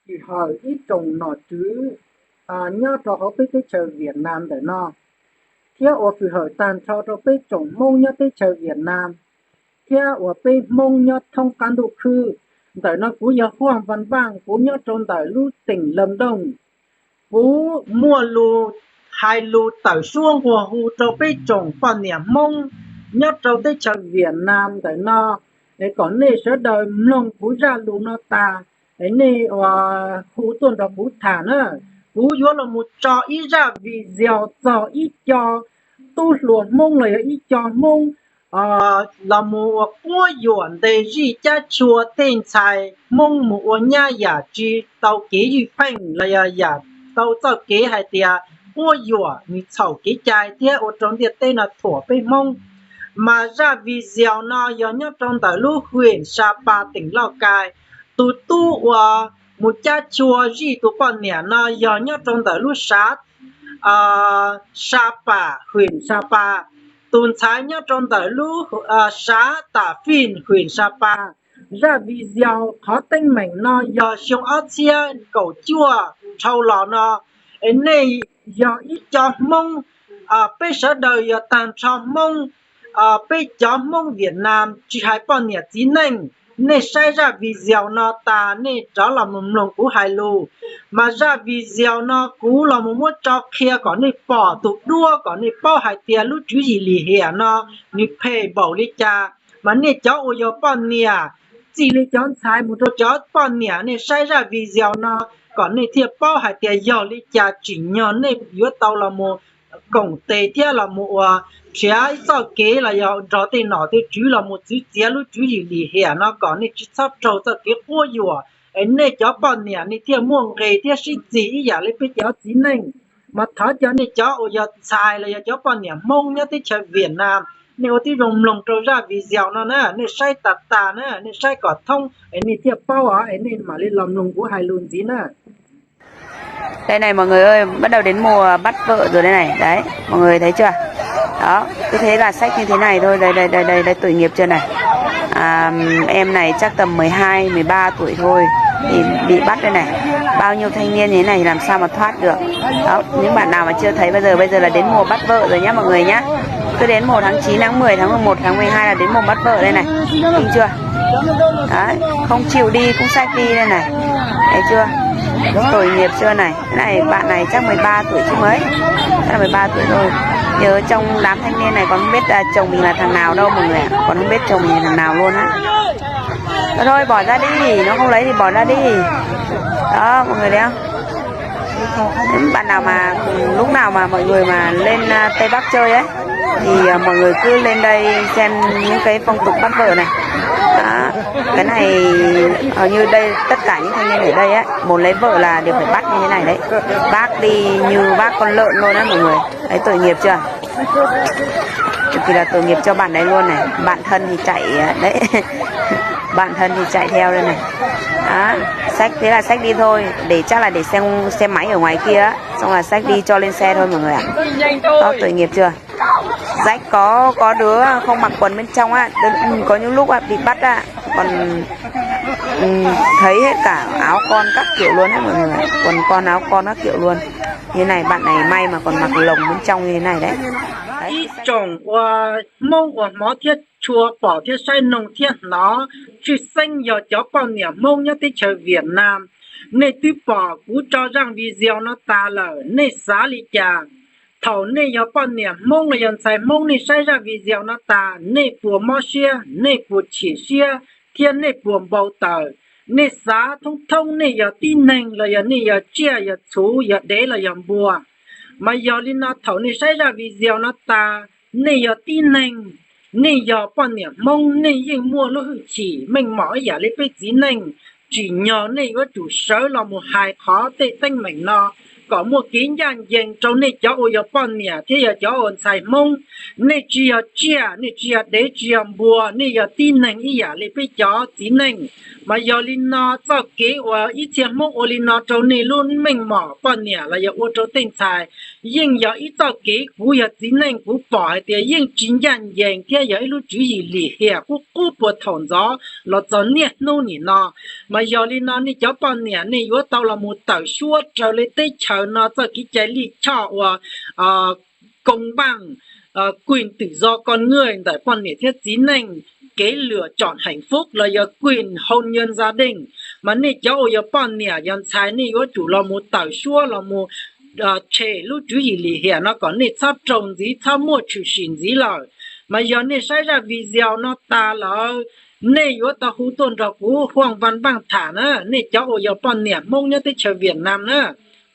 Tsis hawm ib tsoom nom tswv nyob rau hauv peb teb chaws Vietnam ntawm no, thiab ua fwm hawm tag nrho rau peb tsoom Hmoob nyob teb chaws Vietnam, thiab uas peb Hmoob nyob thoob qab ntuj khwb. Ntawm no kuv yog Huaj Vaj Vaaj, kuv nyob rau ntawm lub teem Lâm Đồng. Kuv muaj lus hais lus tawm suab nquag hu rau peb tsoom poj niam Hmoob nyob rau teb chaws Vietnam ntawm no, es kom nej sawv daws mloog kuv zaj lus no tas, es nej ua hu tuaj nrog kuv tham na. Kuv yuav los mus tso ib zaj video txog ib co tub hluas Hmoob los yog ib co Hmoob los mus ua quab yuam ntes zij cab chua tej ntxhais Hmoob mus ua nyab yam tsis tau kev ywj pheej los yog yam tau txoj kev hais tias quab yuam nws txhaum kev cai thiab ua rau ntiaj teb no thuam peb Hmoob. Mas zaj video no yog nyob rau ntawm lub hwm Sa Pas teem Lauj Kais. Tus tub uas mus cab chua zij tus poj niam no yog nyob rau ntawm lub sav Sa Pas, hwm Sa Pas. Tus ntxhais nyob rau ntawm lub sav Tam Fij, hwm Sa Pas. Zaj video qhov teeb meem no yog xyoo ob txhiab kaum cuaj dhau los no. Es nej yog ib co Hmoob, peb sawv daws yog tag nrho Hmoob, peb cov Hmoob Vietnam tsis hais poj niam txiv neej, nej saib zaj video no tas nej rov los mus mloog kuv hais lus. Mas zaj video no kuv los mus muab tso qhia kom nej pom tus duab, kom nej paub hais tias lub tswv yim lim hiam no nws phem npaum li cas. Mas nej cov uas yog poj niam, txij li cov ntxhais mus rau cov poj niam, nej saib zaj video no kom nej thiaj paub hais tias yog li cas tsim nyog nej yuav tau los mus koom tes thiab los mus ua nrhiav txoj kev los yog nrog tej nom tej tswv los mus txwv txiav lub tswv yim lim hiam no kom nej tsis txhob raug txoj kev quab yuam. Es nej cov poj niam nej thiaj muaj nqis thiab sib txig ib yam li peb cov txiv neej. Mas thov cov nej cov uas yog ntxhais los yog cov poj niam Hmoob nyob teb chaws Vietnam, nej ua tib zoo mloog rau zaj video no na, nej saib tas tas na, nej saib kom thoob es nej thiaj paub os, es nej mam li los mloog kuv hais lus ntxiv na. Đây này mọi người ơi, bắt đầu đến mùa bắt vợ rồi đây này. Đấy, mọi người thấy chưa? Đó, cứ thế là xách như thế này thôi. Đây, đây, đây, đây, đây, tội nghiệp chưa này. À, em này chắc tầm mười hai, mười ba tuổi thôi thì bị bắt đây này. Bao nhiêu thanh niên như thế này thì làm sao mà thoát được. Đó, những bạn nào mà chưa thấy bao giờ, bây giờ là đến mùa bắt vợ rồi nhá mọi người nhá. Cứ đến mùa tháng chín, tháng mười, tháng mười một, tháng mười hai là đến mùa bắt vợ đây này. Kinh chưa? Đấy, không chịu đi cũng xách đi đây này. Thấy chưa? Tội nghiệp chưa này. Cái này bạn này chắc mười ba tuổi chứ mấy. Chắc là mười ba tuổi rồi. Giờ trong đám thanh niên này còn không biết à, chồng mình là thằng nào đâu mọi người ạ. Còn không biết chồng mình là thằng nào luôn á. Thôi, thôi, bỏ ra đi, nó không lấy thì bỏ ra đi. Đó, mọi người thấy không? Bạn nào mà lúc nào mà mọi người mà lên à, Tây Bắc chơi ấy thì à, mọi người cứ lên đây xem những cái phong tục bắt vợ này. Đó. Cái này hầu như đây tất cả những thanh niên ở đây á, muốn lấy vợ là đều phải bắt như thế này đấy. Vác đi như vác con lợn luôn á mọi người. Thấy tội nghiệp chưa? Cực kỳ là tội nghiệp cho bạn đấy luôn này. Bạn thân thì chạy đấy. Bạn thân thì chạy theo đây này. Đó. Xách thế là xách đi thôi, để chắc là để xe xe máy ở ngoài kia á. Xong là xách đi cho lên xe thôi mọi người ạ. Đó, tội nghiệp chưa? Rách có có đứa không mặc quần bên trong á. Có những lúc á, bị bắt á, còn ừ, thấy hết cả áo con các kiểu luôn á mọi người. Quần con áo con các kiểu luôn. Như này bạn này may mà còn mặc lồng bên trong như thế này đấy. Ib tsoom uas Hmoob uas hmov thiab tshua pom thiab saib noog thiab hnov, tshwj xeeb yog cov poj niam Hmoob nyob teb chaws Vietnam. Nej twb pom kuv tso zaj video no tas lawm, nej xav li cas? Thaum nej yog poj niam Hmoob los yog ntxhais Hmoob nej saib zaj video no tas, nej puas mob siab, nej puas chim siab, thiab nej puas npau taws? Nej xav thoob thoob nej yog tib neeg los yog nej yog tsiaj yog txhu, yog dev los yog npua? Mas yog li no thaum nej saib zaj video no tas, nej yog tib neeg, nej yog poj niam Hmoob, nej yeej muaj lub hwj chim meej mom ib yam li peb txiv neej, tsim nyog nej yuav tsum sawv los mus hais qhov tej teeb meem no kom muaj kev ncaj ncees rau nej cov uas yog poj niam thiab yog cov uas ntxhais Hmoob. Nej tsis yog tsiaj, nej tsis yog dev, tsis yog npua, nej yog tib neeg ib yam li peb cov txiv neej. Mas yog li no txoj kev uas ib txhia Hmoob ua li no rau nej lub meej mom poj niam los yog ua rau tej ntxhais, yeej yog ib txoj kev kuv yog txiv neej kuv pom hais tias yeej tsis ncaj ncees thiab yog ib lub tswv yim lim hiam qub qub puag thaum ntxov los txog niaj hnub nim no. Mas yog li no nej cov poj niam nej yuav tau los mus tawm suab raws li teb chaws no txoj kev cai lij choj uas công bằng, quyền tự do con người ntawm poj niam thiab txiv neej, kev lựa chọn hạnh phúc los yog quyền hôn nhân gia đình. Mas nej cov uas yog poj niam yog ntxhais nej yuav tsum los mus tawm suab los mus tshem lub tswv yim lim hiam no kom nej txhob raug ntxiv, txhob muaj tshwm sim ntxiv lawm. Mas yog nej saib zaj video no tas lawm, nej yuav tau hu tuaj nrog kuv Huaj Vaj Npaaj tham na, nej cov uas yog poj niam Hmoob nyob teb chaws Vietnam na.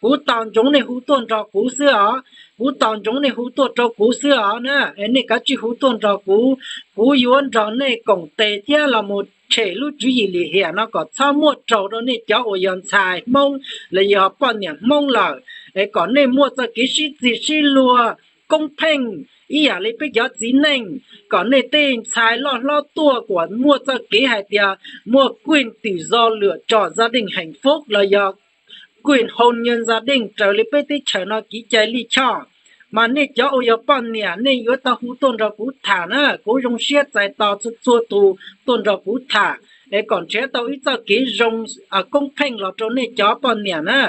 Kuv tos ntsoov nej hu tuaj nrog kuv xwb os, kuv tos ntsoov nej hu tuaj rau kuv xwb os na. Nej kav tsij hu tuaj nrog kuv, kuv yuav nrog nej koom tes thiab los mus tshem lub tswv yim lim hiam no kom txhob muaj raug rau nej cov uas yog ntxhais Hmoob los yog poj niam Hmoob lawm, es kom nej muaj txoj kev sib txig sib luag koob pheej ib yam li peb cov txiv neej, kom nej tej ntxhais loj hlob tuaj kom muaj txoj kev hais tias muaj quyền tự do lựa chọn gia đình hạnh phúc los yog quyền hôn nhân gia đình raws li peb teb chaws no kev cai lij choj. Mas nej cov uas yog poj niam nej yuav tau hu tuaj nrog kuv tham na, kuv zoo siab txais tos txhua txhua tus tuaj nrog kuv tham, es kom nrhiav tau ib txoj kev zoo koob pheej los rau nej cov poj niam na.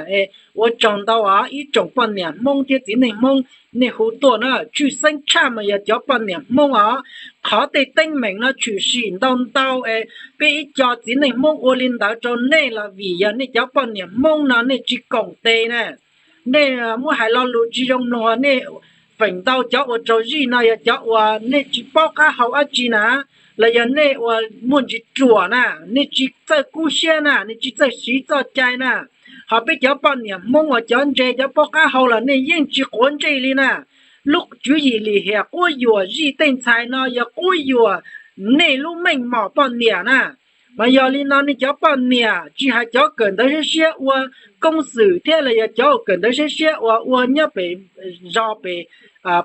Ua tsaug ntau os ib tsoom poj niam Hmoob thiab txiv neej Hmoob, nej hu tuaj na, tshwj xeeb tshaj mas yog cov poj niam Hmoob os. Qhov tej teeb meem no tshwm sim ntau ntau es peb ib co txiv neej Hmoob ua li ntawd rau nej los vim yog nej cov poj niam Hmoob no nej tsis koom tes na. Nej muab hais lo lus tsis zoo mloog, nej feem ntau cov uas raug zij no yog cov uas nej tsis paub qab hau dab tsi na, los yog nej uas muaj ntsis ruam na, nej tsis txawj kub siab na, nej tsis txawj siv txoj cai na. Ho peb cov poj niam Hmoob uas cov ntse cov paub qab hau los nej yeej tsis quav ntsej li na. Lub tswv yim lim hiam quab yuam zij tej ntxhais no yog quab yuam nej lub meej mom poj niam na. Mas yog li no nej cov poj niam tsis hais cov kawm ntawv siab siab ua koob xwm thiab los yog cov kawm ntawv siab siab uas ua nyob pem zos pem,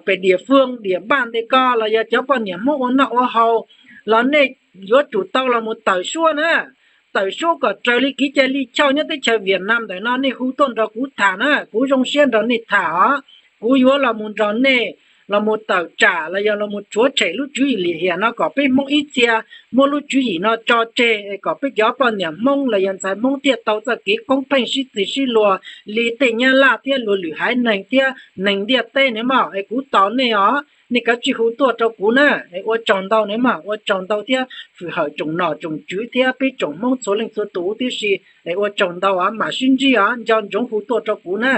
pem địa phương địa bàn tej ko los yog cov poj niam Hmoob ua noj ua haus los nej yuav tsum tau los mus tawm suab na. Tawm suab kom raws li kev cai lij choj nyob teb chaws Vietnam ntawm no nej hu tuaj nrog kuv tham na, kuv zoo siab nrog nej tham os. Kuv yuav los mus nrog nej los mus tawm tsam los yog los mus rhuav tshem lub tswv yim lim hiam no kom peb Hmoob ib txhia muab lub tswv yim no tso tseg es kom peb cov poj niam Hmoob los yog ntxhais Hmoob thiaj tau txoj kev koob pheej sib txig sib luag li tej Nyab Laj thiab luag lwm haiv neeg thiab neeg ntiaj teb na mog. Es kuv tos nej os, nej kav tsij hu tuaj rau kuv na. Es ua tsaug ntau na mog, ua tsaug ntau thiab fwm hawm tsoom nom tsoom tswv thiab peb tsoom Hmoob txhua leej txhua tus huv tib si. Es ua tsaug ntau os, mam sib ntsib os, nco ntsoov hu tuaj rau kuv na.